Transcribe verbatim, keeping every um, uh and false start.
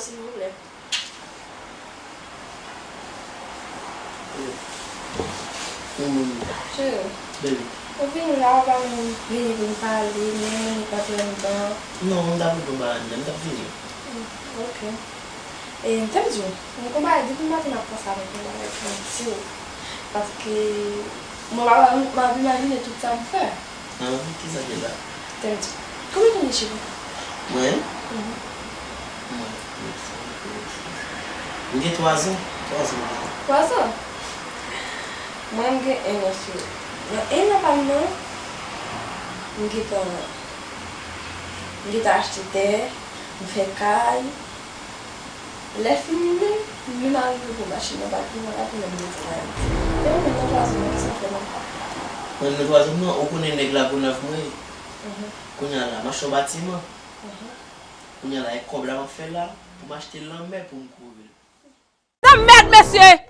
Silvouplè. Cheri, ou vin la, ou pa menm vini pou n pale, menm ou kontre anndan. Non, m t ap vin pou m pale anndan, m t ap vini. Ok. E, m t ap di w, m gon bagay, depi maten m ap panse avèk ou, m ap di w. Paske mwen, m ap, m ap imajine tout sa m fè. An, kisa ki la? Tande, konbyen tan de cheve? Mwen? Mhm. Mwen, m gen twa zan. Twa zan mwen gen. Twa zan? Mwen, m gen en an, cheri. Nan en an pa m nan, m gentan, m gentan achte tè, m fè kay. Lè fini menm, m menm arive pou machin nan, pa t gen mwen la pou menm desann Ayiti. E ou menm nan twa zan nan, kisa w fè nan? Mwen nan twa zan nan, ou konnen nèg Lagonav mwen ye. Mhm. Kounye a la, m achte yon batiman. Mhm. Kounye a la, e kòb la m ap fè la, pou m achte lanmè pou m kouvri l. Nan mèd, mesye!